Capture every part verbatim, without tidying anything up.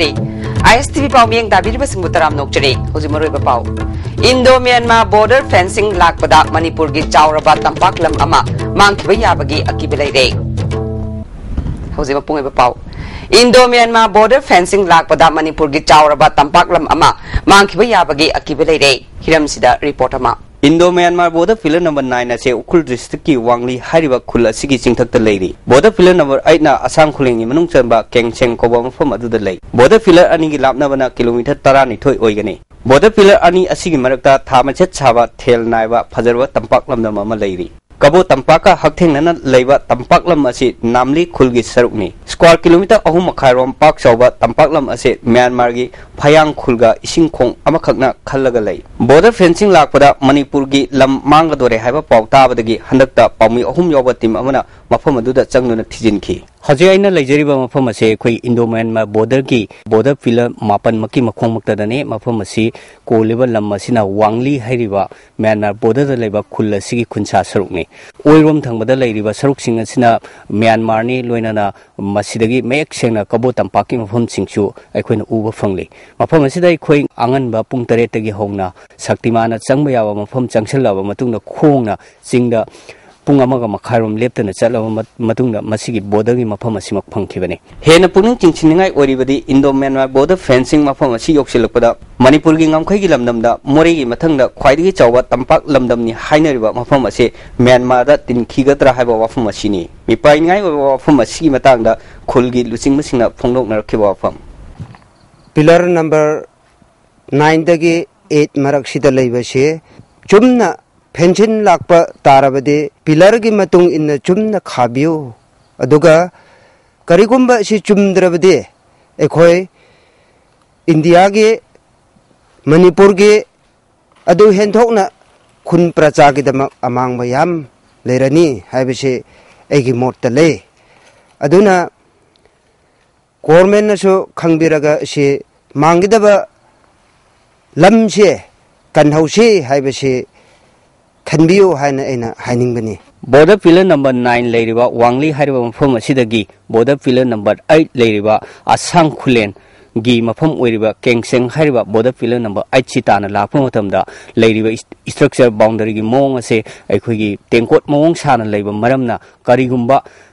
T ꯑꯥꯏ ꯑꯦꯁ T V ꯄꯥꯎꯃꯤꯌꯦꯡ ꯇꯥꯕꯤꯔꯤꯕꯁꯤꯡꯕꯨ ꯇꯔꯥꯝꯅ ꯑꯣꯛꯆꯔꯤ꯫ ꯍꯧꯖꯤꯛ ꯃꯔꯨꯑꯣꯏꯕ ꯄꯥꯎ꯫ ꯏꯟꯗꯣ ꯃ꯭ꯌꯥꯟꯃꯥꯔ ꯕꯣꯔꯗꯔ ꯐꯦꯟꯁꯤꯡ ꯂꯥꯛꯄꯗ ꯃꯅꯤꯄꯨꯔꯒꯤ ꯆꯥꯎꯔꯕ ꯇꯝꯄꯥꯛ ꯂꯝ ꯑꯃ ꯃꯥꯡꯈꯤꯕ ꯌꯥꯕꯒꯤ ꯑꯀꯤꯕ ꯂꯩꯔꯦ꯫ ꯍꯧꯖꯤꯛ ꯃꯄꯨꯡ ꯑꯣꯏꯕ ꯄꯥꯎ꯫ ꯏꯟꯗꯣ ꯃ꯭ꯌꯥꯟꯃꯥꯔ ꯕꯣꯔꯗꯔ ꯐꯦꯟꯁꯤꯡ ꯂꯥꯛꯄꯗ ꯃꯅꯤꯄꯨꯔꯒꯤ ꯆꯥꯎꯔꯕ ꯇꯝꯄꯥꯛ ꯂꯝ ꯑꯃ ꯃꯥꯡꯈꯤꯕ ꯌꯥꯕꯒꯤ ꯑꯀꯤꯕ ꯂꯩꯔꯦ꯫ ꯍꯤꯔꯝꯁꯤꯗ ꯔꯤꯄꯣꯔꯠ ꯑꯃ꯫ Indo Myanmar border pillar number nine ꯑꯁꯦ ꯎꯈ꯭ꯔꯨꯜ ꯗꯤꯁꯇ꯭ꯔꯤꯛꯀꯤ ꯋꯥꯡꯂꯤ ꯍꯥꯏꯔꯤꯕ ꯈꯨꯜ ꯑꯁꯤꯒꯤ ꯆꯤꯡꯊꯛꯇ ꯂꯩꯔꯤ꯫ ꯕꯣꯔꯗꯔ ꯄꯤꯂꯔ ꯅꯝꯕꯔ ꯑꯩꯠꯅ ꯑꯁꯥꯡ ꯈꯨꯂꯦꯟꯒꯤ ꯃꯅꯨꯡ ꯆꯟꯕ ꯀꯦꯡꯁꯦꯡ ꯀꯧꯕ ꯃꯐꯝ ꯑꯗꯨꯗ ꯂꯩ꯫ ꯕꯣꯔꯗꯔ ꯄꯤꯂꯔ ꯑꯅꯤꯒꯤ ꯂꯥꯞꯅꯕꯅ ꯀꯤꯂꯣꯃꯤꯇꯔ ꯇꯔꯥꯅꯤꯊꯣꯏ ꯑꯣꯏꯒꯅꯤ꯫ ꯕꯣꯔꯗꯔ ꯄꯤꯂꯔ ꯑꯅꯤ ꯑꯁꯤꯒꯤ ꯃꯔꯛꯇ ꯊꯥ ꯃꯆꯦꯠ ꯁꯥꯕ ꯊꯦꯜ ꯅꯥꯏꯕ ꯐꯖꯔꯕ ꯇꯝꯄꯥꯛ ꯂꯝꯗꯝ ꯑꯃ ꯂꯩꯔꯤ꯫ ꯀꯕꯣ ꯇꯝꯄꯥꯛꯀ ꯍꯛꯊꯦꯡꯅꯅ ꯂꯩꯕ ꯇꯝꯄꯥꯛ ꯂꯝ ꯑꯁꯤ ꯅꯥꯝꯂꯤ ꯈꯨꯜꯒꯤ ꯁꯔꯨꯛꯅꯤ꯫ ꯁ꯭ꯀ꯭ꯋꯥꯔ ꯀꯤꯂꯣꯃꯤꯇꯔ ꯑꯍꯨꯝ ꯃꯈꯥꯏꯔꯣꯝ ꯄꯥꯛ ꯆꯥꯎꯕ ꯇꯝꯄꯥꯛ ꯂꯝ ꯑꯁꯤ ꯃ꯭ꯌꯥꯟꯃꯥꯔꯒꯤ ꯐꯌꯥꯡ ꯈꯨꯜꯒ ꯏꯁꯤꯡ ꯈꯣꯡ ꯑꯃꯈꯛꯅ ꯈꯜꯂꯒ ꯂꯩ꯫ ꯕꯣꯔꯗꯔ ꯐꯦꯟꯁꯤꯡ ꯂꯥꯛꯄꯗ ꯃꯅꯤꯄꯨꯔꯒꯤ ꯂꯝ ꯃꯥꯡꯒꯗꯣꯔꯦ ꯍꯥꯏꯕ ꯄꯥꯎ ꯇꯥꯕꯗꯒꯤ ꯍꯟꯗꯛꯇ ꯄꯥꯎꯃꯤ ꯑꯍꯨꯝ ꯌꯥꯎꯕ ꯇꯤꯝ ꯑꯃꯅ ꯃꯐꯝ ꯑꯗꯨꯗ ꯆꯪꯗꯨꯅ ꯊꯤꯖꯤꯟꯈꯤ꯫ ꯍꯧꯖꯤꯛ ꯑꯩꯅ ꯂꯩꯖꯔꯤꯕ ꯃꯐꯝ ꯑꯁꯤ ꯑꯩꯈꯣꯏ ꯏꯟꯗꯣ ꯃ꯭ꯌꯥꯟꯃꯥꯔ ꯕꯣꯔꯗꯔꯒꯤ ꯕꯣꯔꯗꯔ ꯄꯤꯂꯔ ꯃꯥꯄꯟꯃꯛꯀꯤ ꯃꯈꯣꯡꯃꯛꯇꯗꯅꯤ꯫ ꯃꯐꯝ ꯑꯁꯤ ꯀꯣꯜꯂꯤꯕ ꯂꯝ ꯑꯁꯤꯅ ꯋꯥꯡꯂꯤ ꯍꯥꯏꯔꯤꯕ ꯃ꯭ꯌꯥꯟꯃꯥꯔ ꯕꯣꯔꯗꯔꯗ ꯂꯩꯕ ꯈꯨꯜ ꯑꯁꯤꯒꯤ ꯈꯨꯟꯁꯥ ꯁꯔꯨꯛꯅꯤ꯫ ꯑꯣꯏꯔꯣꯝ ꯊꯪꯕꯗ ꯂꯩꯔꯤꯕ ꯁꯔꯨꯛꯁꯤꯡ ꯑꯁꯤꯅ ꯃ꯭ꯌꯥꯟꯃꯥꯔꯅꯤ, ꯂꯣꯏꯅꯅ ꯃꯁꯤꯗꯒꯤ ꯃꯌꯦꯛ ꯁꯦꯡꯅ ꯀꯕꯣ ꯇꯝꯄꯥꯛꯀꯤ ꯃꯐꯝꯁꯤꯡꯁꯨ ꯑꯩꯈꯣꯏꯅ ꯎꯕ ꯐꯪꯂꯤ꯫ ꯃꯐꯝ ꯑꯁꯤꯗ ꯑꯩꯈꯣꯏ ꯑꯉꯟꯕ ꯄꯨꯡ ꯇꯔꯦꯠꯇꯒꯤ ꯍꯧꯅ ꯁꯛꯇꯤꯃꯥꯟꯅ ꯆꯪꯕ ꯌꯥꯕ ꯃꯐꯝ ꯆꯪꯁꯤꯜꯂꯛꯑꯕ ꯃꯇꯨꯡꯗ ꯈꯣꯡꯅ ꯆꯤꯡꯗ ꯄꯨꯡ ꯑꯃꯒ ꯃꯈꯥꯏꯔꯣꯝ ꯂꯦꯞꯇꯅ ꯆꯠꯂꯕ ꯃꯠ-, ꯃꯇꯨꯡꯗ ꯃꯁꯤꯒꯤ ꯕꯣꯔꯗꯔꯒꯤ ꯃꯐꯝ ꯑꯁꯤꯃꯛ ꯐꯪꯈꯤꯕꯅꯤ꯫ ꯍꯦꯟꯅ ꯄꯨꯛꯅꯤꯡ ꯆꯤꯡꯁꯤꯟꯅꯤꯡꯉꯥꯏ ꯑꯣꯏꯔꯤꯕꯗꯤ ꯏꯟꯗꯣ ꯃ꯭ꯌꯥꯟꯃꯥꯔ ꯕꯣꯔꯗꯔ ꯐꯦꯟꯁꯤꯡ ꯃꯐꯝ ꯑꯁꯤ ꯌꯧꯁꯤꯜꯂꯛꯄꯗ ꯃꯅꯤꯄꯨꯔꯒꯤ ꯉꯝꯈꯩꯒꯤ ꯂꯝꯗꯝꯗ ꯃꯣꯔꯦꯒꯤ ꯃꯊꯪꯗ ꯈ꯭ꯋꯥꯏꯗꯒꯤ ꯆꯥꯎꯕ ꯇꯝꯄꯥꯛ ꯂꯝꯗꯝꯅꯤ ꯍꯥꯏꯅꯔꯤꯕ ꯃꯐꯝ ꯑꯁꯤ ꯃ꯭ꯌꯥꯟꯃꯥꯔꯗ ꯇꯤꯟꯈꯤꯒꯗ꯭ꯔꯥ ꯍꯥꯏꯕ ꯋꯥꯐꯝ ꯑꯁꯤꯅꯤ꯫ ꯃꯤꯄꯥꯏꯅꯤꯡꯉꯥꯏ ꯑꯣꯏꯕ ꯋꯥꯐꯝ ꯑꯁꯤꯒꯤ ꯃꯇꯥꯡꯗ ꯈꯨꯜꯒꯤ ꯂꯨꯆꯤꯡꯕꯁꯤꯡꯅ ꯐꯣꯡꯗꯣꯛꯅꯔꯛꯈꯤꯕ ꯋꯥꯐꯝ꯫ ꯄꯤꯂꯔ ꯅꯝꯕꯔ ꯅꯥꯏꯟꯗꯒꯤ ꯑꯩꯠ ꯃꯔꯛꯁꯤꯗ ꯂꯩꯕꯁꯤ ꯆꯨꯝꯅ ꯐꯦꯟꯁꯤꯟ ꯂꯥꯛꯄ ꯇꯥꯔꯕꯗꯤ ꯄꯤꯂꯔꯒꯤ ꯃꯇꯨꯡ ꯏꯟꯅ ꯆꯨꯝꯅ ꯈꯥꯕꯤꯌꯨ꯫ ꯑꯗꯨꯒ ꯀꯔꯤꯒꯨꯝꯕ ꯑꯁꯤ ꯆꯨꯝꯗ꯭ꯔꯕꯗꯤ ꯑꯩꯈꯣꯏ ꯏꯟꯗꯤꯌꯥꯒꯤ, ꯃꯅꯤꯄꯨꯔꯒꯤ ꯑꯗꯨ ꯍꯦꯟꯊꯣꯛꯅ ꯈꯨꯟ ꯄ꯭ꯔꯖꯥꯒꯤꯗꯃꯛ ꯑꯃꯥꯡꯕ ꯌꯥꯝ ꯂꯩꯔꯅꯤ ꯍꯥꯏꯕꯁꯤ ꯑꯩꯒꯤ ꯃꯣꯠꯇ ꯂꯩ꯫ ꯑꯗꯨꯅ ꯒꯣꯔꯃꯦꯟꯅꯁꯨ ꯈꯪꯕꯤꯔꯒ ꯁꯤ ꯃꯥꯡꯒꯗꯕ ꯂꯝꯁꯦ ꯀꯟꯍꯧꯁꯤ ꯍꯥꯏꯕꯁꯤ ꯈꯟꯕꯤꯌꯨ ꯍꯥꯏꯅ ꯑꯩꯅ ꯍꯥꯏꯅꯤꯡꯕꯅꯤ꯫ ꯕꯣꯔꯗꯔ ꯄꯤꯂꯔ ꯅꯝꯕꯔ ꯅꯥꯏꯟ ꯂꯩꯔꯤꯕ ꯋꯥꯡꯂꯤ ꯍꯥꯏꯔꯤꯕ ꯃꯐꯝ ꯑꯁꯤꯗꯒꯤ ꯕꯣꯔꯗꯔ ꯄꯤꯂꯔ ꯅꯝꯕꯔ ꯑꯩꯠ ꯂꯩꯔꯤꯕ ꯑꯁꯥꯡ ꯈꯨꯂꯦꯟ ꯒꯤ ꯃꯐꯝ ꯑꯣꯏꯔꯤꯕ ꯀꯦꯡꯁꯦꯡ ꯍꯥꯏꯔꯤꯕ border pillar number eight ꯁꯤ ꯇꯥꯟꯅ ꯂꯥꯛꯄ ꯃꯇꯝꯗ, ꯂꯩꯔꯤꯕ structure boundaryꯒꯤ ꯃꯑꯣꯡ ꯑꯁꯦ ꯑꯩꯈꯣꯏꯒꯤ ꯇꯦꯡꯀꯣꯠ ꯃꯑꯣꯡ ꯁꯥꯅ ꯂꯩꯕ ꯃꯔꯝꯅ, ꯀꯔꯤꯒꯨꯝꯕ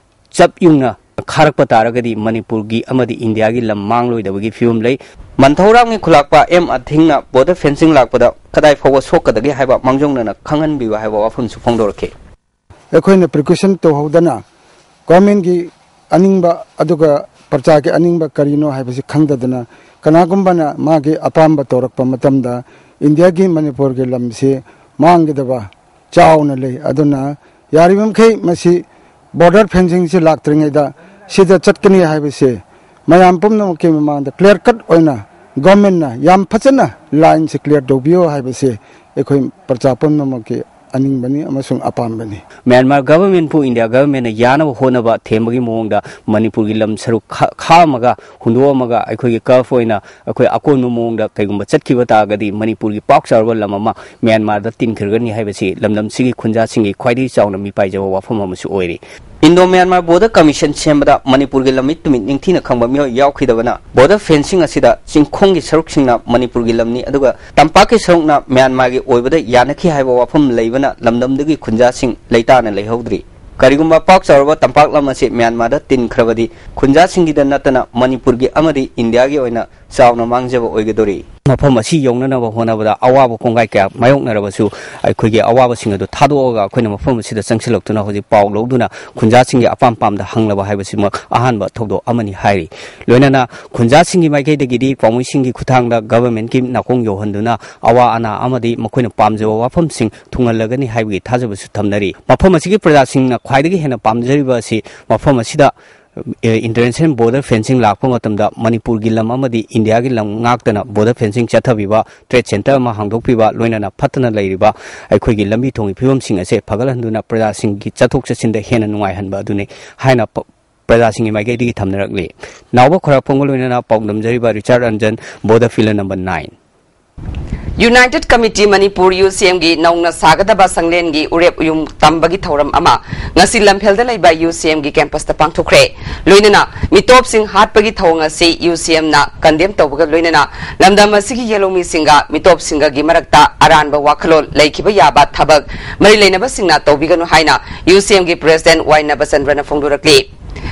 ꯆꯞ ꯌꯨꯡꯅ ꯈꯥꯔꯛꯄ ꯇꯥꯔꯒꯗꯤ ꯃꯅꯤꯄꯨꯔꯒꯤ ꯑꯃꯗꯤ ꯏꯟꯗꯤꯌꯥꯒꯤ ꯂꯝ ꯃꯥꯡꯂꯣꯏꯗꯕꯒꯤ ꯐꯤꯕꯝ ꯂꯩ꯫ ꯃꯟꯊꯧꯔꯥꯡꯒꯤ ꯈꯨꯂꯥꯛꯄ ꯑꯦꯝ ꯑꯊꯤꯡꯅ border fencing ꯂꯥꯛꯄꯗ ꯀꯗꯥꯏ ꯐꯥꯎꯕ ꯁꯣꯛꯀꯗꯒꯦ ꯍꯥꯏꯕ ꯃꯥꯡꯖꯧꯅꯅ ꯈꯪꯍꯟꯕꯤꯌꯨ ꯍꯥꯏꯕ ꯋꯥꯐꯝꯁꯨ ꯐꯣꯡꯗꯣꯔꯛꯈꯤ꯫ ꯑꯩꯈꯣꯏꯅ precaution ꯇꯧꯍꯧꯗꯅ, governmentꯒꯤ ꯑꯅꯤꯡꯕ ꯑꯗꯨꯒ ꯄ꯭ꯔꯖꯥꯒꯤ ꯑꯅꯤꯡꯕ ꯀꯔꯤꯅꯣ ꯍꯥꯏꯕꯁꯤ ꯈꯪꯗꯗꯅ, ꯀꯅꯥꯒꯨꯝꯕꯅ ꯃꯥꯒꯤ ꯑꯄꯥꯝꯕ ꯇꯧꯔꯛꯄ ꯃꯇꯝꯗ, ꯏꯟꯗꯤꯌꯥꯒꯤ ꯃꯅꯤꯄꯨꯔꯒꯤ ꯂꯝꯁꯤ ꯃꯥꯡꯒꯗꯕ ꯆꯥꯎꯅ ꯂꯩ꯫ ꯑꯗꯨꯅ ꯌꯥꯔꯤꯕ ꯃꯈꯩ ꯃꯁꯤ border fencingꯁꯤ ꯂꯥꯛꯇ꯭ꯔꯤꯉꯩꯗ ꯁꯤꯗ ꯆꯠꯀꯅꯤ ꯍꯥꯏꯕꯁꯦ ꯃꯌꯥꯝ ꯄꯨꯝꯅꯃꯛꯀꯤ ꯃꯃꯥꯡꯗ clear cut ꯑꯣꯏꯅ governmentꯅ ꯌꯥꯝ ꯐꯖꯅ lineꯁꯦ clear ꯇꯧꯕꯤꯌꯨ ꯍꯥꯏꯕꯁꯦ ꯑꯩꯈꯣꯏ ꯄ꯭ꯔꯖꯥ ꯄꯨꯝꯅꯃꯛꯀꯤ ꯑꯅꯤꯡꯕꯅꯤ ꯑꯃꯁꯨꯡ ꯑꯄꯥꯝꯕꯅꯤ꯫ ꯃ꯭ꯌꯥꯟꯃꯥꯔ governmentꯄꯨ ꯏꯟꯗꯤꯌꯥ governmentꯅ ꯌꯥꯅꯕ ꯍꯣꯠꯅꯕ ꯊꯦꯝꯕꯒꯤ ꯃꯑꯣꯡꯗ ꯃꯅꯤꯄꯨꯔꯒꯤ ꯂꯝ ꯁꯔꯨꯛ ꯈꯥ-, ꯈꯥꯛꯑꯝꯃꯒ, ꯍꯨꯟꯗꯣꯛꯑꯝꯃꯒ, ꯑꯩꯈꯣꯏꯒꯤ Gulf ꯑꯣꯏꯅ ꯑꯩꯈꯣꯏ ꯑꯀꯣꯟꯕ ꯃꯑꯣꯡꯗ ꯀꯩꯒꯨꯝꯕ ꯆꯠꯈꯤꯕ ꯇꯥꯔꯒꯗꯤ, ꯃꯅꯤꯄꯨꯔꯒꯤ ꯄꯥꯛ ꯆꯥꯎꯔꯕ ꯂꯝ ꯑꯃ ꯃ꯭ꯌꯥꯟꯃꯥꯔꯗ ꯇꯤꯟꯈ꯭ꯔꯒꯅꯤ ꯍꯥꯏꯕꯁꯤ ꯂꯝꯗꯝꯁꯤꯒꯤ ꯈꯨꯟꯖꯥꯁꯤꯡꯒꯤ ꯈ꯭ꯋꯥꯏꯗꯒꯤ ꯆꯥꯎꯅ ꯃꯤꯄꯥꯏꯖꯕ ꯋꯥꯐꯝ ꯑꯃꯁꯨ ꯑꯣꯏꯔꯤ꯫ Indo Myanmar Border Commission ꯁꯦꯝꯕꯗ ꯃꯅꯤꯄꯨꯔꯒꯤ ꯂꯝꯃꯤꯠ ꯇꯨꯃꯤꯠ ꯅꯤꯡꯊꯤꯅ ꯈꯪꯕ ꯃꯤꯑꯣꯏ ꯌꯥꯎꯈꯤꯗꯕꯅ, border fencing ꯑꯁꯤꯗ ꯆꯤꯡꯈꯣꯡꯒꯤ ꯁꯔꯨꯛꯁꯤꯡꯅ ꯃꯅꯤꯄꯨꯔꯒꯤ ꯂꯝꯅꯤ, ꯑꯗꯨꯒ ꯇꯝꯄꯥꯛꯀꯤ ꯁꯔꯨꯛꯅ ꯃ꯭ꯌꯥꯟꯃꯥꯔꯒꯤ ꯑꯣꯏꯕꯗ ꯌꯥꯅꯈꯤ ꯍꯥꯏꯕ ꯋꯥꯐꯝ ꯂꯩꯕꯅ ꯂꯝꯗꯝꯗꯨꯒꯤ ꯈꯨꯟꯖꯥꯁꯤꯡ ꯂꯩꯇꯥꯅ ꯂꯩꯍꯧꯗ꯭ꯔꯤ꯫ ꯀꯔꯤꯒꯨꯝꯕ ꯄꯥꯛ ꯆꯥꯎꯔꯕ ꯇꯝꯄꯥꯛ ꯂꯝ ꯑꯁꯤ ꯃ꯭ꯌꯥꯟꯃꯥꯔꯗ ꯇꯤꯟꯈ꯭ꯔꯕꯗꯤ, ꯈꯨꯟꯖꯥꯁꯤꯡꯒꯤꯗ ꯅꯠꯇꯅ ꯃꯅꯤꯄꯨꯔꯒꯤ ꯑꯃꯗꯤ ꯏꯟꯗꯤꯌꯥꯒꯤ ꯑꯣꯏꯅ ꯆꯥꯎꯅ ꯃꯥꯡꯖꯕ ꯑꯣꯏꯒꯗꯧꯔꯤ꯫ ꯃꯐꯝ ꯑꯁꯤ ꯌꯧꯅꯅꯕ ꯍꯣꯠꯅꯕꯗ ꯑꯋꯥꯕ ꯀꯣꯡꯒꯥꯏ ꯀꯌꯥ ꯃꯥꯌꯣꯛꯅꯔꯕꯁꯨ, ꯑꯩꯈꯣꯏꯒꯤ ꯑꯋꯥꯕꯁꯤꯡ ꯑꯗꯨ ꯊꯥꯗꯣꯛꯑꯒ ꯑꯩꯈꯣꯏꯅ ꯃꯐꯝ ꯑꯁꯤꯗ ꯆꯪꯁꯤꯜꯂꯛꯇꯨꯅ ꯍꯧꯖꯤꯛ ꯄꯥꯎ ꯂꯧꯗꯨꯅ ꯈꯨꯟꯖꯥꯁꯤꯡꯒꯤ ꯑꯄꯥꯝ ꯄꯥꯝꯗ ꯍꯪꯂꯕ ꯍꯥꯏꯕꯁꯤꯃꯛ ꯑꯍꯥꯟꯕ ꯊꯧꯗꯣꯛ ꯑꯃꯅꯤ ꯍꯥꯏꯔꯤ꯫ ꯂꯣꯏꯅꯅ ꯈꯨꯟꯖꯥꯁꯤꯡꯒꯤ ꯃꯥꯏꯀꯩꯗꯒꯤꯗꯤ ꯄꯥꯎꯃꯤꯁꯤꯡꯒꯤ ꯈꯨꯠꯊꯥꯡꯗ governmentꯀꯤ ꯅꯥꯀꯣꯡ ꯌꯧꯍꯟꯗꯨꯅ ꯑꯋꯥ ꯑꯅꯥ ꯑꯃꯗꯤ ꯃꯈꯣꯏꯅ ꯄꯥꯝꯖꯕ ꯋꯥꯐꯝꯁꯤꯡ ꯊꯨꯡꯍꯜꯂꯒꯅꯤ ꯍꯥꯏꯕꯒꯤ ꯊꯥꯖꯕꯁꯨ ꯊꯝꯅꯔꯤ꯫ ꯃꯐꯝ ꯑꯁꯤꯒꯤ ꯄ꯭ꯔꯖꯥꯁꯤꯡꯅ ꯈ꯭ꯋꯥꯏꯗꯒꯤ ꯍꯦꯟꯅ ꯄꯥꯝꯖꯔꯤꯕ ꯑꯁꯤ ꯃꯐꯝ ꯑꯁꯤꯗ ꯑꯦ, international border fencing ꯂꯥꯛꯄ ꯃꯇꯝꯗ ꯃꯅꯤꯄꯨꯔꯒꯤ ꯂꯝ ꯑꯃꯗꯤ ꯏꯟꯗꯤꯌꯥꯒꯤ ꯂꯝ ꯉꯥꯛꯇꯅ border fencing ꯆꯠꯊꯕꯤꯕ, trade centre ꯑꯃ ꯍꯥꯡꯗꯣꯛꯄꯤꯕ, ꯂꯣꯏꯅꯅ ꯐꯠꯇꯅ ꯂꯩꯔꯤꯕ ꯑꯩꯈꯣꯏꯒꯤ ꯂꯝꯕꯤ ꯊꯣꯡꯒꯤ ꯐꯤꯕꯝꯁꯤꯡ ꯑꯁꯦ ꯐꯒꯠꯍꯟꯗꯨꯅ ꯄ꯭ꯔꯖꯥꯁꯤꯡꯒꯤ ꯆꯠꯊꯣꯛ ꯆꯠꯁꯤꯟꯗ ꯍꯦꯟꯅ ꯅꯨꯡꯉꯥꯏꯍꯟꯕ ꯑꯗꯨꯅꯤ ꯍꯥꯏꯅ ꯄ-, ꯄ꯭ꯔꯖꯥꯁꯤꯡꯒꯤ ꯃꯥꯏꯀꯩꯗꯒꯤ ꯊꯝꯅꯔꯛꯂꯤ꯫ ꯅꯥꯎꯕ ꯈ꯭ꯋꯥꯏꯔꯥꯛꯄꯝꯒ ꯂꯣꯏꯅꯅ ꯄꯥꯎꯗꯝꯖꯔꯤꯕ ꯔꯤꯆꯥꯔꯗ Ranjan, border pillar number nine꯫ United Committee Manipur, UCMꯒꯤ ꯅꯧꯅ ꯁꯥꯒꯗꯕ ꯁꯪꯂꯦꯟꯒꯤ ꯎꯔꯦꯞ ꯎꯌꯨꯡ ꯇꯝꯕꯒꯤ ꯊꯧꯔꯝ ꯑꯃ ꯉꯁꯤ ꯂꯝꯐꯦꯜꯗ ꯂꯩꯕ UCMꯒꯤ campusꯇ ꯄꯥꯡꯊꯣꯛꯈ꯭ꯔꯦ꯫ ꯂꯣꯏꯅꯅ ꯃꯤꯇꯣꯞꯁꯤꯡ ꯍꯥꯠꯄꯒꯤ ꯊꯧꯑꯣꯡ ꯑꯁꯤ UCMꯅ condemn ꯇꯧꯕꯒ ꯂꯣꯏꯅꯅ ꯂꯝꯗꯝ ꯑꯁꯤꯒꯤ ꯌꯦꯜꯍꯧꯃꯤꯁꯤꯡꯒ ꯃꯤꯇꯣꯞꯁꯤꯡꯒꯒꯤ ꯃꯔꯛꯇ ꯑꯔꯥꯟꯕ ꯋꯥꯈꯜꯂꯣꯟ ꯂꯩꯈꯤꯕ ꯌꯥꯕ ꯊꯕꯛ ꯃꯔꯤ ꯂꯩꯅꯕꯁꯤꯡꯅ ꯇꯧꯕꯤꯒꯅꯨ ꯍꯥꯏꯅ UCMꯒꯤ President ꯋꯥꯏ ꯅꯕꯆꯟꯗ꯭ꯔꯅ ꯐꯣꯡꯗꯣꯔꯛꯂꯤ꯫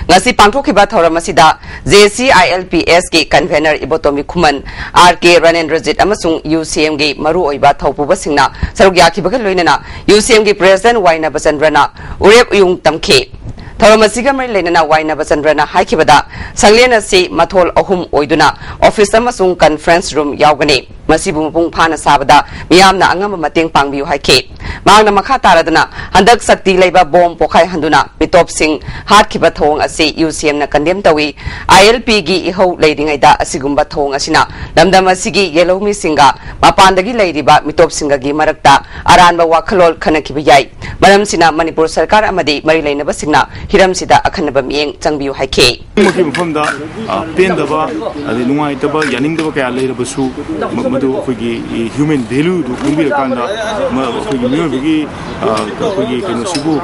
ꯉꯁꯤ ꯄꯥꯡꯊꯣꯛꯈꯤꯕ ꯊꯧꯔꯝ ꯑꯁꯤꯗ JCILPSꯀꯤ convener ꯏꯕꯣꯇꯣꯝꯕꯤ ꯈꯨꯃꯟ, RK ꯔꯥꯅꯦꯟꯗ꯭ꯔꯖꯤꯠ ꯑꯃꯁꯨꯡ UCMꯒꯤ ꯃꯔꯨꯑꯣꯏꯕ ꯊꯧꯄꯨꯕꯁꯤꯡꯅ ꯁꯔꯨꯛ ꯌꯥꯈꯤꯕꯒ ꯂꯣꯏꯅꯅ UCMꯒꯤ President ꯋꯥꯏ ꯅꯕꯆꯟꯗ꯭ꯔꯅ ꯎꯔꯦꯞ ꯎꯌꯨꯡ ꯇꯝꯈꯤ꯫ ꯊꯧꯔꯝ ꯑꯁꯤꯒ ꯃꯔꯤ ꯂꯩꯅꯅ ꯋꯥꯏ ꯅꯕꯆꯟꯗ꯭ꯔꯅ ꯍꯥꯏꯈꯤꯕꯗ, ꯁꯪꯂꯦꯟ ꯑꯁꯤ ꯃꯊꯣꯜ ꯑꯍꯨꯝ ꯑꯣꯏꯗꯨꯅ office ꯑꯃꯁꯨꯡ conference room ꯌꯥꯎꯒꯅꯤ꯫ ꯃꯁꯤꯕꯨ ꯃꯄꯨꯡ ꯐꯥꯅ ꯁꯥꯕꯗ ꯃꯤꯌꯥꯝꯅ ꯑꯉꯝꯕ ꯃꯇꯦꯡ ꯄꯥꯡꯕꯤꯌꯨ ꯍꯥꯏꯈꯤ꯫ ꯃꯍꯥꯛꯅ ꯃꯈꯥ ꯇꯥꯔꯗꯨꯅ, ꯍꯟꯗꯛ ꯁꯛꯇꯤ ꯂꯩꯕ ꯕꯣꯝ ꯄꯣꯈꯥꯏꯍꯟꯗꯨꯅ ꯃꯤꯇꯣꯞꯁꯤꯡ ꯍꯥꯠꯈꯤꯕ ꯊꯧꯑꯣꯡ ꯑꯁꯤ UCMꯅ condemn ꯇꯧꯏ꯫ ILPꯒꯤ ꯏꯍꯧ ꯂꯩꯔꯤꯉꯩꯗ ꯑꯁꯤꯒꯨꯝꯕ ꯊꯧꯑꯣꯡ ꯑꯁꯤꯅ ꯂꯝꯗꯝ ꯑꯁꯤꯒꯤ ꯌꯦꯜꯍꯧꯃꯤꯁꯤꯡꯒ ꯃꯄꯥꯟꯗꯒꯤ ꯂꯩꯔꯤꯕ ꯃꯤꯇꯣꯞꯁꯤꯡꯒꯒꯤ ꯃꯔꯛꯇ ꯑꯔꯥꯟꯕ ꯋꯥꯈꯜꯂꯣꯟ ꯈꯟꯅꯈꯤꯕ ꯌꯥꯏ꯫ ꯃꯔꯝꯁꯤꯅ ꯃꯅꯤꯄꯨꯔ ꯁꯔꯀꯥꯔ ꯑꯃꯗꯤ ꯃꯔꯤ ꯂꯩꯅꯕꯁꯤꯡꯅ ꯍꯤꯔꯝꯁꯤꯗ ꯑꯈꯟꯅꯕ ꯃꯤꯠꯌꯦꯡ ꯆꯪꯕꯤꯌꯨ ꯍꯥꯏꯈꯤ꯫ ꯑꯗꯨꯃꯛꯀꯤ ꯃꯐꯝꯗ, ꯑ, ꯄꯦꯟꯗꯕ, ꯑꯗꯩ ꯅꯨꯡꯉꯥꯏꯇꯕ, ꯌꯥꯅꯤꯡꯗꯕ ꯀꯌꯥ ꯂꯩꯔꯕꯁꯨ, ꯃ-, ꯃꯗꯨ ꯑꯩꯈꯣꯏꯒꯤ human valueꯗꯨ ꯈꯪꯕꯤꯔꯀꯥꯟꯗ, ꯃ-, ꯑꯩꯈꯣꯏꯒꯤ ꯃꯤꯑꯣꯏꯕꯒꯤ, ꯑ, ꯑꯩꯈꯣꯏꯒꯤ ꯀꯩꯅꯣꯁꯤꯕꯨ,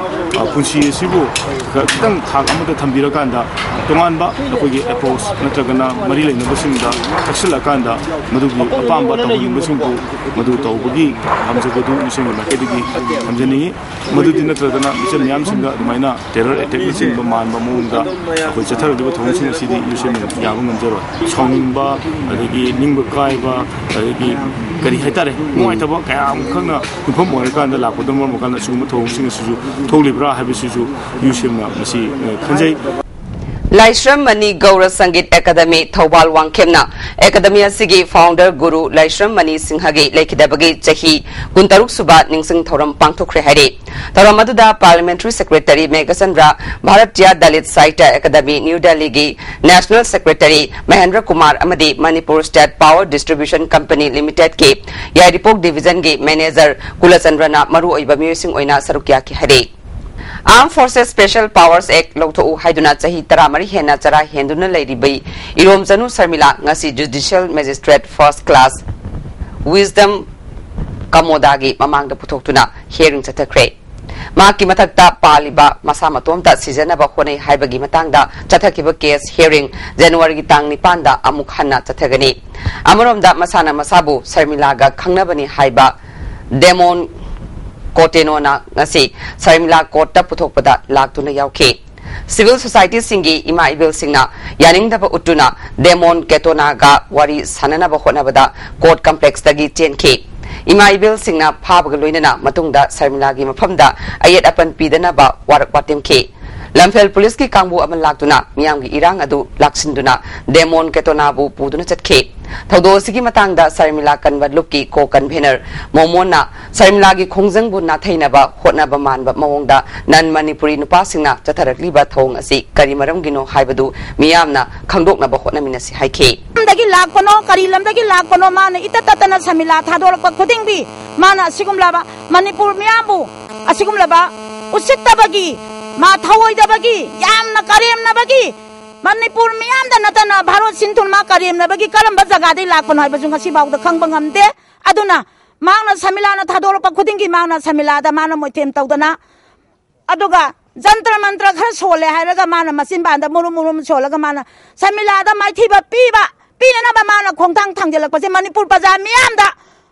ꯑ, ꯄꯨꯟꯁꯤ ꯑꯁꯤꯕꯨ ꯈ-, ꯈꯤꯇꯪ ꯊꯥꯛ ꯑꯃꯗ ꯊꯝꯕꯤꯔꯀꯥꯟꯗ, ꯇꯣꯉꯥꯟꯕ ꯑꯩꯈꯣꯏꯒꯤ approach ꯅꯠꯇ꯭ꯔꯒꯅ ꯃꯔꯤ ꯂꯩꯅꯕꯁꯤꯡꯗ ꯇꯛꯁꯤꯜꯂꯀꯥꯟꯗ, ꯃꯗꯨꯒꯤ ꯑꯄꯥꯝꯕ ꯇꯧꯍꯟꯅꯤꯡꯕꯁꯤꯡꯕꯨ ꯃꯗꯨ ꯇꯧꯕꯒꯤ ꯄꯥꯝꯖꯕꯗꯨ ꯃꯤꯁꯤꯡꯒꯤ ꯃꯥꯏꯀꯩꯗꯒꯤ ꯊꯝꯖꯅꯤꯡꯏ꯫ ꯃꯗꯨꯗꯤ ꯅꯠꯇ꯭ꯔꯗꯅ ꯃꯤꯆꯝ ꯃꯤꯌꯥꯝꯁꯤꯡꯗ ꯑꯗꯨꯃꯥꯏꯅ terror attackꯅꯆꯤꯡꯕ ꯃꯥꯟꯕ ꯃꯑꯣꯡꯗ ꯑꯩꯈꯣꯏ ꯆꯠꯊꯔꯛꯂꯤꯕ ꯊꯧꯑꯣꯡꯁꯤꯡ ꯑꯁꯤꯗꯤ UCMꯅ ꯌꯥꯕ ꯉꯝꯖꯔꯣꯏ꯫ ꯁꯥꯎꯅꯤꯡꯕ, ꯑꯗꯒꯤ ꯅꯤꯡꯕ ꯀꯥꯏꯕ, ꯑꯗꯒꯤ ꯀꯔꯤ ꯍꯥꯏꯇꯥꯔꯦ, ꯅꯨꯡꯉꯥꯏꯇꯕ ꯀꯌꯥ ꯑꯃꯈꯛꯅ ꯌꯨꯝꯐꯝ ꯑꯣꯏꯔꯀꯥꯟꯗ ꯂꯥꯛꯄꯗꯨꯅ ꯃꯔꯝ ꯑꯣꯏꯔꯀꯥꯟꯗ ꯑꯁꯤꯒꯨꯝꯕ ꯊꯧꯑꯣꯡꯁꯤꯡ ꯑꯁꯤꯁꯨ ꯊꯣꯛꯂꯤꯕ꯭ꯔꯥ ꯍꯥꯏꯕꯁꯤꯁꯨ UCMꯅ ꯃꯁꯤ, ꯑ, ꯈꯟꯖꯩ꯫ ꯂꯥꯏꯁ꯭ꯔꯝ ꯃꯅꯤ ꯒꯧꯔ ꯁꯪꯒꯤꯠ ꯑꯦꯀꯥꯗꯃꯤ ꯊꯧꯕꯥꯜ ꯋꯥꯡꯈꯦꯝꯅ ꯑꯦꯀꯥꯗꯃꯤ ꯑꯁꯤꯒꯤ founder ꯒꯨꯔꯨ ꯂꯥꯏꯁ꯭ꯔꯝ ꯃꯅꯤ ꯁꯤꯡꯍꯒꯤ ꯂꯩꯈꯤꯗꯕꯒꯤ ꯆꯍꯤ ꯀꯨꯟꯇꯔꯨꯛ ꯁꯨꯕ ꯅꯤꯡꯁꯤꯡ ꯊꯧꯔꯝ ꯄꯥꯡꯊꯣꯛꯈ꯭ꯔꯦ ꯍꯥꯏꯔꯤ꯫ ꯊꯧꯔꯝ ꯑꯗꯨꯗ Parliamentary Secretary Meghachandra, Bharatiya Dalit Sahitya Academy, New Delhiꯒꯤ National Secretary Mahendra Kumar ꯑꯃꯗꯤ Manipur State Power Distribution Company Limitedꯀꯤ ꯌꯥꯏꯔꯤꯄꯣꯛ Divisionꯒꯤ Manager ꯀꯨꯂꯆꯟꯗ꯭ꯔꯅ ꯃꯔꯨꯑꯣꯏꯕ ꯃꯤꯑꯣꯏꯁꯤꯡ ꯑꯣꯏꯅ ꯁꯔꯨꯛ ꯌꯥꯈꯤ ꯍꯥꯏꯔꯤ꯫ Armed Forces Special Powers Act ꯂꯧꯊꯣꯛꯎ ꯍꯥꯏꯗꯨꯅ ꯆꯍꯤ ꯇꯔꯥꯃꯔꯤ ꯍꯦꯟꯅ ꯆꯔꯥ ꯍꯦꯟꯗꯨꯅ ꯂꯩꯔꯤꯕ ꯏꯔꯣꯝꯆꯅꯨ ꯁꯔꯃꯤꯂꯥ ꯉꯁꯤ Judicial Magistrate First Class Wisdom ꯀꯃꯣꯗꯥꯒꯤ ꯃꯃꯥꯡꯗ ꯄꯨꯊꯣꯛꯇꯨꯅ ꯍꯤꯌꯥꯔꯤꯡ ꯆꯠꯊꯈ꯭ꯔꯦ꯫ ꯃꯍꯥꯛꯀꯤ ꯃꯊꯛꯇ ꯄꯥꯜꯂꯤꯕ ꯃꯁꯥ ꯃꯇꯣꯝꯇ ꯁꯤꯖꯅꯕ ꯍꯣꯠꯅꯩ ꯍꯥꯏꯕꯒꯤ ꯃꯇꯥꯡꯗ ꯆꯠꯊꯈꯤꯕ ꯀꯦꯁ ꯍꯤꯌꯥꯔꯤꯡ ꯖꯅꯋꯥꯔꯤꯒꯤ ꯇꯥꯡ ꯅꯤꯄꯥꯟꯗ ꯑꯃꯨꯛ ꯍꯟꯅ ꯆꯠꯊꯒꯅꯤ꯫ ꯑꯃꯔꯣꯝꯗ ꯃꯁꯥꯅ ꯃꯁꯥꯕꯨ ꯁꯔꯃꯤꯂꯥꯒ ꯈꯪꯅꯕꯅꯤ ꯍꯥꯏꯕ ꯗꯦꯃꯣꯟ ꯀꯣꯇꯦꯅꯣꯅ ꯉꯁꯤ ꯁꯔꯃꯤꯂꯥ ꯀꯣꯔꯠꯇ ꯄꯨꯊꯣꯛꯄꯗ ꯂꯥꯛꯇꯨꯅ ꯌꯥꯎꯈꯤ꯫ ꯁꯤꯚꯤꯜ ꯁꯣꯁꯥꯏꯇꯤꯁꯤꯡꯒꯤ ꯏꯃꯥ ꯏꯕꯦꯜꯁꯤꯡꯅ ꯌꯥꯅꯤꯡꯗꯕ ꯎꯠꯇꯨꯅ ꯗꯦꯃꯣꯟ ꯀꯦꯇꯣꯅꯥꯒ ꯋꯥꯔꯤ ꯁꯥꯟꯅꯅꯕ ꯍꯣꯠꯅꯕꯗ ꯀꯣꯔꯠ ꯀꯝꯄ꯭ꯂꯦꯛꯁꯇꯒꯤ ꯆꯦꯟꯈꯤ꯫ ꯏꯃꯥ ꯏꯕꯦꯜꯁꯤꯡꯅ ꯐꯥꯕꯒ ꯂꯣꯏꯅꯅ ꯃꯇꯨꯡꯗ ꯁꯔꯃꯤꯂꯥꯒꯤ ꯃꯐꯝꯗ ꯑꯌꯦꯠ ꯑꯄꯟ ꯄꯤꯗꯅꯕ ꯋꯥꯔꯛ ꯋꯥꯇꯦꯝꯈꯤ꯫ ꯂꯝꯐꯦꯜ ꯄꯨꯂꯤꯁꯀꯤ ꯀꯥꯡꯕꯨ ꯑꯃ ꯂꯥꯛꯇꯨꯅ ꯃꯤꯌꯥꯝꯒꯤ ꯏꯔꯥꯡ ꯑꯗꯨ ꯂꯥꯛꯁꯤꯟꯗꯨꯅ ꯗꯦꯃꯣꯟ ꯀꯦꯇꯣꯅꯥꯕꯨ ꯄꯨꯗꯨꯅ ꯆꯠꯈꯤ꯫ ꯊꯧꯗꯣꯛ ꯑꯁꯤꯒꯤ ꯃꯇꯥꯡꯗ ꯁꯔꯃꯤꯂꯥ ꯀꯟꯕ ꯂꯨꯞꯀꯤ ꯀꯣ ꯀꯟꯚꯦꯅꯔ ꯃꯣꯃꯣꯟꯅ ꯁꯔꯃꯤꯂꯥꯒꯤ ꯈꯣꯡꯖꯪꯕꯨ ꯅꯥꯊꯩꯅꯕ ꯍꯣꯠꯅꯕ ꯃꯥꯟꯕ ꯃꯑꯣꯡꯗ ꯅꯟ ꯃꯅꯤꯄꯨꯔꯤ ꯅꯨꯄꯥꯁꯤꯡꯅ ꯆꯠꯊꯔꯛꯂꯤꯕ ꯊꯧꯑꯣꯡ ꯑꯁꯤ ꯀꯔꯤ ꯃꯔꯝꯒꯤꯅꯣ ꯍꯥꯏꯕꯗꯨ ꯃꯤꯌꯥꯝꯅ ꯈꯪꯗꯣꯛꯅꯕ ꯍꯣꯠꯅꯃꯤꯟꯅꯁꯤ ꯍꯥꯏꯈꯤ꯫ ꯂꯝꯗꯒꯤ ꯂꯥꯛꯄꯅꯣ, ꯀꯔꯤ ꯂꯝꯗꯒꯤ ꯂꯥꯛꯄꯅꯣ, ꯃꯥꯅ ꯏꯇꯠ ꯇꯠꯇꯅ ꯁꯔꯃꯤꯂꯥ ꯊꯥꯗꯣꯔꯛꯄ ꯈꯨꯗꯤꯡꯒꯤ ꯃꯥꯅ ꯑꯁꯤꯒꯨꯝꯂꯕ ꯃꯅꯤꯄꯨꯔ ꯃꯤꯌꯥꯝꯕꯨ ꯑꯁꯤꯒꯨꯝꯂꯕ ꯎꯁꯤꯠꯇꯕꯒꯤ, ꯃꯥ ꯊꯧꯑꯣꯏꯗꯕꯒꯤ, ꯌꯥꯝꯅ ꯀꯔꯦꯝꯅꯕꯒꯤ, ꯃꯅꯤꯄꯨꯔ ꯃꯤꯌꯥꯝꯗ ꯅꯠꯇꯅ ꯚꯥꯔꯠ ꯁꯤꯟ ꯊꯨꯡꯅ ꯃꯥ ꯀꯔꯦꯝꯅꯕꯒꯤ ꯀꯔꯝꯕ ꯖꯒꯥꯗꯒꯤ ꯂꯥꯛꯄꯅꯣ ꯍꯥꯏꯕꯁꯨ ꯉꯁꯤꯐꯥꯎꯗ ꯈꯪꯕ ꯉꯝꯗꯦ꯫ ꯑꯗꯨꯅ ꯃꯍꯥꯛꯅ ꯁꯔꯃꯤꯂꯥꯅ ꯊꯥꯗꯣꯔꯛꯄ ꯈꯨꯗꯤꯡꯒꯤ ꯃꯍꯥꯛꯅ ꯁꯔꯃꯤꯂꯥꯗ ꯃꯥꯅ ꯃꯣꯏꯊꯦꯝ ꯇꯧꯗꯅ, ꯑꯗꯨꯒ ꯖꯟꯇ꯭ꯔ ꯃꯟꯇ꯭ꯔ ꯈꯔ ꯁꯣꯜꯂꯦ ꯍꯥꯏꯔꯒ ꯃꯥꯅ ꯃꯆꯤꯟꯕꯥꯟꯗ ꯃꯨꯔꯨꯝ ꯃꯨꯔꯨꯝ ꯁꯣꯜꯂꯒ ꯃꯥꯅ ꯁꯔꯃꯤꯂꯥꯗ ꯃꯥꯏꯊꯤꯕ ꯄꯤꯕ, ꯄꯤꯅꯅꯕ ꯃꯥꯅ ꯈꯣꯡꯊꯥꯡ ꯊꯥꯡꯖꯤꯜꯂꯛꯄꯁꯦ ꯃꯅꯤꯄꯨꯔ ꯄ꯭ꯔꯖꯥ ꯃꯤꯌꯥꯝꯗ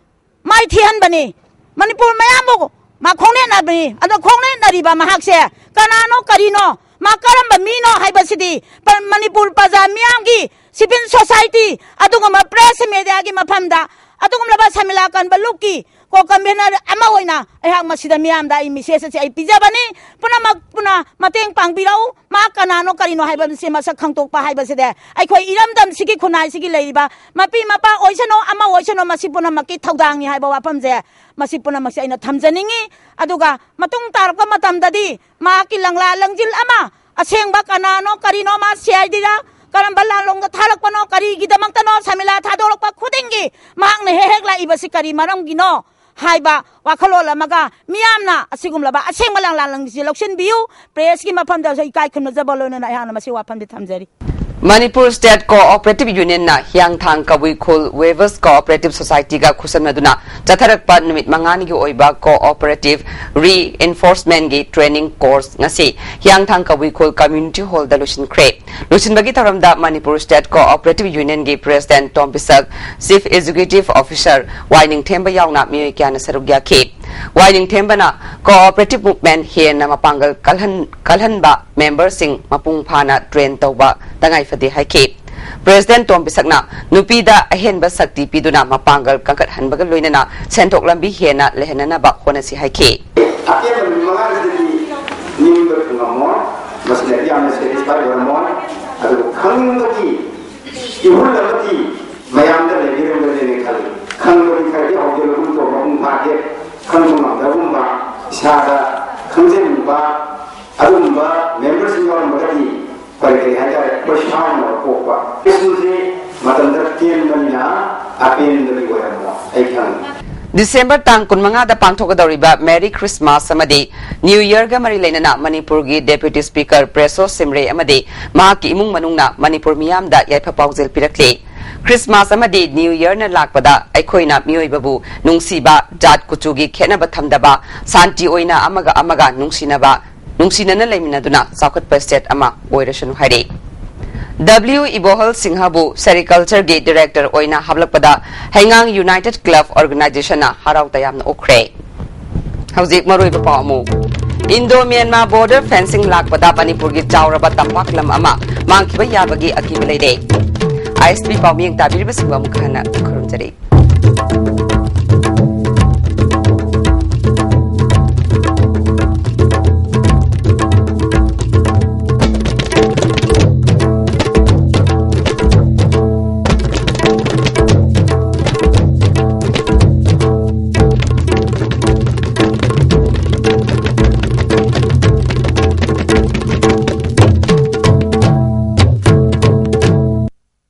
ꯃꯥꯏꯊꯤꯍꯟꯕꯅꯤ꯫ ꯃꯅꯤꯄꯨꯔ ꯃꯌꯥꯝꯕꯨ ꯃꯥ ꯈꯣꯡꯅꯦꯠꯅꯕꯅꯤ꯫ ꯑꯗꯣ ꯈꯣꯡꯅꯦꯠꯅꯔꯤꯕ ꯃꯍꯥꯛꯁꯦ ꯀꯅꯥꯅꯣ, ꯀꯔꯤꯅꯣ, ꯃꯥ ꯀꯔꯝꯕ ꯃꯤꯅꯣ ꯍꯥꯏꯕꯁꯤꯗꯤ ꯄ-, ꯃꯅꯤꯄꯨꯔ ꯄ꯭ꯔꯖꯥ ꯃꯤꯌꯥꯝꯒꯤ, ꯁꯤꯚꯤꯜ ꯁꯣꯁꯥꯏꯇꯤ, ꯑꯗꯨꯒꯨꯝꯕ ꯄ꯭ꯔꯦꯁ ꯃꯦꯗꯤꯌꯥꯒꯤ ꯃꯐꯝꯗ, ꯑꯗꯨꯒꯨꯝꯂꯕ ꯁꯃꯤꯂꯥ ꯀꯟꯕ ꯂꯨꯞꯀꯤ ꯀꯣ ꯀꯟꯚꯦꯅꯔ ꯑꯃ ꯑꯣꯏꯅ ꯑꯩꯍꯥꯛ ꯃꯁꯤꯗ ꯃꯤꯌꯥꯝꯗ ꯑꯩ ꯃꯦꯁꯦꯖ ꯑꯁꯤ ꯑꯩ ꯄꯤꯖꯕꯅꯤ꯫ ꯄꯨꯝꯅꯃꯛ ꯄꯨꯟꯅ ꯃꯇꯦꯡ ꯄꯥꯡꯕꯤꯔꯛꯎ꯫ ꯃꯥ ꯀꯅꯥꯅꯣ, ꯀꯔꯤꯅꯣ ꯍꯥꯏꯕꯁꯤ ꯃꯁꯛ ꯈꯪꯗꯣꯛꯄ ꯍꯥꯏꯕꯁꯤꯗꯤ ꯑꯩꯈꯣꯏ ꯏꯔꯝꯗꯝꯁꯤꯒꯤ ꯈꯨꯟꯅꯥꯏꯁꯤꯒꯤ ꯂꯩꯔꯤꯕ ꯃꯄꯤ ꯃꯄꯥ ꯑꯣꯏꯁꯅꯨ, ꯑꯃ ꯑꯣꯏꯁꯅꯨ, ꯃꯁꯤ ꯄꯨꯝꯅꯃꯛꯀꯤ ꯊꯧꯗꯥꯡꯅꯤ ꯍꯥꯏꯕ ꯋꯥꯐꯝꯁꯦ, ꯃꯁꯤ ꯄꯨꯝꯅꯃꯛꯁꯦ ꯑꯩꯅ ꯊꯝꯖꯅꯤꯡꯉꯤ꯫ ꯑꯗꯨꯒ ꯃꯇꯨꯡ ꯇꯥꯔꯛꯄ ꯃꯇꯝꯗꯗꯤ ꯃꯍꯥꯛꯀꯤ ꯂꯪꯂꯥ ꯂꯪꯖꯤꯜ ꯑꯃ, ꯑꯁꯦꯡꯕ ꯀꯅꯥꯅꯣ, ꯀꯔꯤꯅꯣ, ꯃꯥ ꯁꯤ ꯑꯥꯏ ꯗꯤꯗ ꯀꯔꯝꯕ ꯂꯥꯟꯂꯣꯡꯗ ꯊꯥꯔꯛꯄꯅꯣ, ꯀꯔꯤꯒꯤꯗꯃꯛꯇꯅꯣ ꯁꯃꯤꯂꯥ ꯊꯥꯗꯣꯔꯛꯄ ꯈꯨꯗꯤꯡꯒꯤ ꯃꯍꯥꯛꯅ ꯍꯦꯛ ꯍꯦꯛ ꯂꯥꯛꯏꯕꯁꯤ ꯀꯔꯤ ꯃꯔꯝꯒꯤꯅꯣ ꯍꯥꯏꯕ ꯋꯥꯈꯜꯂꯣꯟ ꯑꯃꯒ ꯃꯤꯌꯥꯝꯅ ꯑꯁꯤꯒꯨꯝꯂꯕ ꯑꯁꯦꯡꯕ ꯂꯪꯂꯥ ꯂꯪꯖꯤꯜ ꯂꯧꯁꯤꯟꯕꯤꯌꯨ꯫ ꯄ꯭ꯔꯦꯁꯀꯤ ꯃꯐꯝꯗꯁꯨ ꯏꯀꯥꯏ ꯈꯨꯝꯅꯖꯕ ꯂꯣꯏꯅꯅ ꯑꯩꯍꯥꯛꯅ ꯃꯁꯤ ꯋꯥꯐꯝꯗꯤ ꯊꯝꯖꯔꯤ꯫ ꯃꯅꯤꯄꯨꯔ ꯁ꯭ꯇꯦꯠ ꯀꯣꯑꯣꯄꯔꯦꯇꯤꯚ ꯌꯨꯅꯤꯌꯟꯅ ꯍꯤꯌꯥꯡꯊꯥꯡ ꯀꯕꯨꯏ ꯈꯨꯜ ꯋꯦꯚꯔꯁ ꯀꯣꯑꯣꯄꯔꯦꯇꯤꯚ ꯁꯣꯁꯥꯏꯇꯤꯒ ꯈꯨꯠꯁꯝꯅꯗꯨꯅ ꯆꯠꯊꯔꯛꯄ ꯅꯨꯃꯤꯠ ꯃꯉꯥꯅꯤꯒꯤ ꯑꯣꯏꯕ ꯀꯣꯑꯣꯄꯔꯦꯇꯤꯚ ꯔꯤꯏꯟꯐꯣꯔꯁꯃꯦꯟꯒꯤ ꯇ꯭ꯔꯦꯅꯤꯡ ꯀꯣꯔꯁ ꯉꯁꯤ ꯍꯤꯌꯥꯡꯊꯥꯡ ꯀꯕꯨꯏ ꯈꯨꯜ ꯀꯝꯃ꯭ꯌꯨꯅꯤꯇꯤ ꯍꯣꯜꯗ ꯂꯣꯏꯁꯤꯟꯈ꯭ꯔꯦ꯫ ꯂꯣꯏꯁꯤꯟꯕꯒꯤ ꯊꯧꯔꯝꯗ ꯃꯅꯤꯄꯨꯔ ꯁ꯭ꯇꯦꯠ ꯀꯣꯑꯣꯄꯔꯦꯇꯤꯚ ꯌꯨꯅꯤꯌꯟꯒꯤ president Tombisak, chief executive officer Y Ningthemba ꯌꯥꯎꯅ ꯃꯤꯑꯣꯏ ꯀꯌꯥꯅ ꯁꯔꯨꯛ ꯌꯥꯈꯤ꯫ ꯋꯥꯏ ꯅꯤꯡꯊꯦꯝꯕꯅ ꯀꯣꯑꯣꯄꯔꯦꯇꯤꯚ ꯃꯨꯚꯃꯦꯟꯠ ꯍꯦꯟꯅ ꯃꯄꯥꯡꯒꯜ ꯀꯜꯍꯟ-, ꯀꯜꯍꯟꯕ ꯃꯦꯝꯕꯔꯁꯤꯡ ꯃꯄꯨꯡ ꯐꯥꯅ ꯇ꯭ꯔꯦꯟ ꯇꯧꯕ ꯇꯉꯥꯏ ꯐꯗꯦ ꯍꯥꯏꯈꯤ꯫ ꯄ꯭ꯔꯦꯁꯤꯗꯦꯟꯠ ꯇꯣꯝꯕꯤꯁꯛꯅ ꯅꯨꯄꯤꯗ ꯑꯍꯦꯟꯕ ꯁꯛꯇꯤ ꯄꯤꯗꯨꯅ ꯃꯄꯥꯡꯒꯜ ꯀꯟꯈꯠꯍꯟꯕꯒ ꯂꯣꯏꯅꯅ ꯁꯦꯟꯊꯣꯛ ꯂꯝꯕꯤ ꯍꯦꯟꯅ ꯂꯩꯍꯟꯅꯅꯕ ꯍꯣꯠꯅꯁꯤ ꯍꯥꯏꯈꯤ꯫ ꯑꯇꯦꯟꯕ ꯅꯨꯃꯤꯠ ꯃꯉꯥꯅꯤꯁꯤꯗꯗꯤ ꯅꯤꯡꯕ ꯊꯨꯡꯉꯝꯃꯣꯏ, ꯃꯁꯤꯅꯗꯤ ꯌꯥꯝꯅ ꯁꯦꯇꯤꯁꯐꯥꯏ ꯑꯣꯏꯔꯝꯃꯣꯏ꯫ ꯑꯗꯨꯕꯨ ꯈꯪꯅꯤꯡꯕꯒꯤ ꯏꯍꯨꯜ ꯑꯃꯗꯤ ꯃꯌꯥꯝꯗ ꯂꯩꯕꯤꯔꯝꯒꯅꯤꯅ ꯈꯜꯂꯤ꯫ ꯈꯪꯕꯗꯤ ꯈꯔꯗꯤ ꯍꯧꯖꯤꯜꯂꯒꯨꯝ ꯇꯧꯕ, ꯃꯄꯨꯡ ꯐꯥꯗꯦ꯫ ꯈꯪꯕ ꯉꯝꯗꯕꯒꯨꯝꯕ, ꯏꯁꯥꯗ ꯈꯪꯖꯅꯤꯡꯕ ꯑꯗꯨꯒꯨꯝꯕ ꯃꯦꯝꯕꯔꯁꯤꯡ ꯌꯥꯎꯔꯝꯃꯒꯗꯤ ꯀꯔꯤ ꯀꯔꯤ ꯍꯥꯏꯇꯥꯔꯦ, ꯑꯩꯈꯣꯏ ꯁꯥꯎꯅꯕ ꯄꯣꯛꯄ꯫ ꯀ꯭ꯔꯤꯁꯃꯁꯁꯤ ꯃꯇꯝꯗ ꯇꯦꯟꯕꯅꯤꯅ ꯑꯄꯦꯟꯕꯗꯤ ꯑꯣꯏꯔꯝꯃꯣꯏ, ꯑꯩ ꯈꯪꯉꯤ꯫ ꯗꯤꯁꯦꯝꯕꯔ ꯇꯥꯡ ꯀꯨꯟꯃꯉꯥꯗ ꯄꯥꯡꯊꯣꯛꯀꯗꯧꯔꯤꯕ ꯃꯦꯔꯤ ꯈ꯭ꯔꯤꯁꯃꯥꯁ ꯑꯃꯗꯤ ꯅ꯭ꯌꯨ ꯌꯔꯒ ꯃꯔꯤ ꯂꯩꯅꯅ ꯃꯅꯤꯄꯨꯔꯒꯤ ꯗꯦꯄ꯭ꯌꯨꯇꯤ ꯁ꯭ꯄꯤꯀꯔ ꯄ꯭ꯔꯦꯁꯣ ꯁꯤꯝꯔꯦ ꯑꯃꯗꯤ ꯃꯍꯥꯛꯀꯤ ꯏꯃꯨꯡ ꯃꯅꯨꯡꯅ ꯃꯅꯤꯄꯨꯔ ꯃꯤꯌꯥꯝꯗ ꯌꯥꯏꯐ ꯄꯥꯎꯖꯦꯜ ꯄꯤꯔꯛꯂꯤ꯫ ꯈ꯭ꯔꯤꯁꯃꯥꯁ ꯑꯃꯗꯤ ꯅ꯭ꯌꯨ ꯌꯔꯅ ꯂꯥꯛꯄꯗ ꯑꯩꯈꯣꯏꯅ ꯃꯤꯑꯣꯏꯕꯕꯨ ꯅꯨꯡꯁꯤꯕ, ꯖꯥꯠ ꯀꯨꯆꯨꯒꯤ ꯈꯦꯠꯅꯕ ꯊꯝꯗꯕ, ꯁꯥꯟꯇꯤ ꯑꯣꯏꯅ ꯑꯃꯒ ꯑꯃꯒ ꯅꯨꯡꯁꯤꯅꯕ, ꯅꯨꯡꯁꯤꯅꯅ ꯂꯩꯃꯤꯟꯅꯗꯨꯅ ꯆꯥꯎꯈꯠꯄ ꯁ꯭ꯇꯦꯠ ꯑꯃ ꯑꯣꯏꯔꯁꯅꯨ ꯍꯥꯏꯔꯤ꯫ ꯗꯕ꯭ꯂꯤꯎ ꯏꯕꯣꯍꯜ ꯁꯤꯡꯍꯕꯨ ꯁꯦꯔꯤꯀꯜꯆꯔꯒꯤ ꯗꯤꯔꯦꯛꯇꯔ ꯑꯣꯏꯅ ꯍꯥꯞꯂꯛꯄꯗ ꯍꯩꯉꯥꯡ ꯌꯨꯅꯥꯏꯇꯦꯗ ꯀ꯭ꯂꯕ ꯑꯣꯔꯒꯅꯥꯏꯖꯦꯁꯟꯅ ꯍꯔꯥꯎ ꯇꯌꯥꯝꯅ ꯎꯠꯈ꯭ꯔꯦ꯫ ꯍꯧꯖꯤꯛ ꯃꯔꯨꯑꯣꯏꯕ ꯄꯥꯎ ꯑꯃꯨꯛ꯫ ꯏꯟꯗꯣ ꯃ꯭ꯌꯥꯟꯃꯥꯔ ꯕꯣꯔꯗꯔ ꯐꯦꯟꯁꯤꯡ ꯂꯥꯛꯄꯗ ꯃꯅꯤꯄꯨꯔꯒꯤ ꯆꯥꯎꯔꯕ ꯇꯝꯄꯥꯛ ꯂꯝ ꯑꯃ ꯃꯥꯡꯈꯤꯕ ꯌꯥꯕꯒꯤ ꯑꯀꯤꯕ ꯂꯩꯔꯦ꯫ ꯑꯥꯏ ꯑꯦꯁ ꯄꯤ ꯄꯥꯎꯃꯤꯌꯦꯡ ꯇꯥꯕꯤꯔꯤꯕꯁꯤꯡꯕꯨ ꯑꯃꯨꯛ ꯍꯟꯅ ꯈꯨꯔꯨꯝꯖꯔꯤ꯫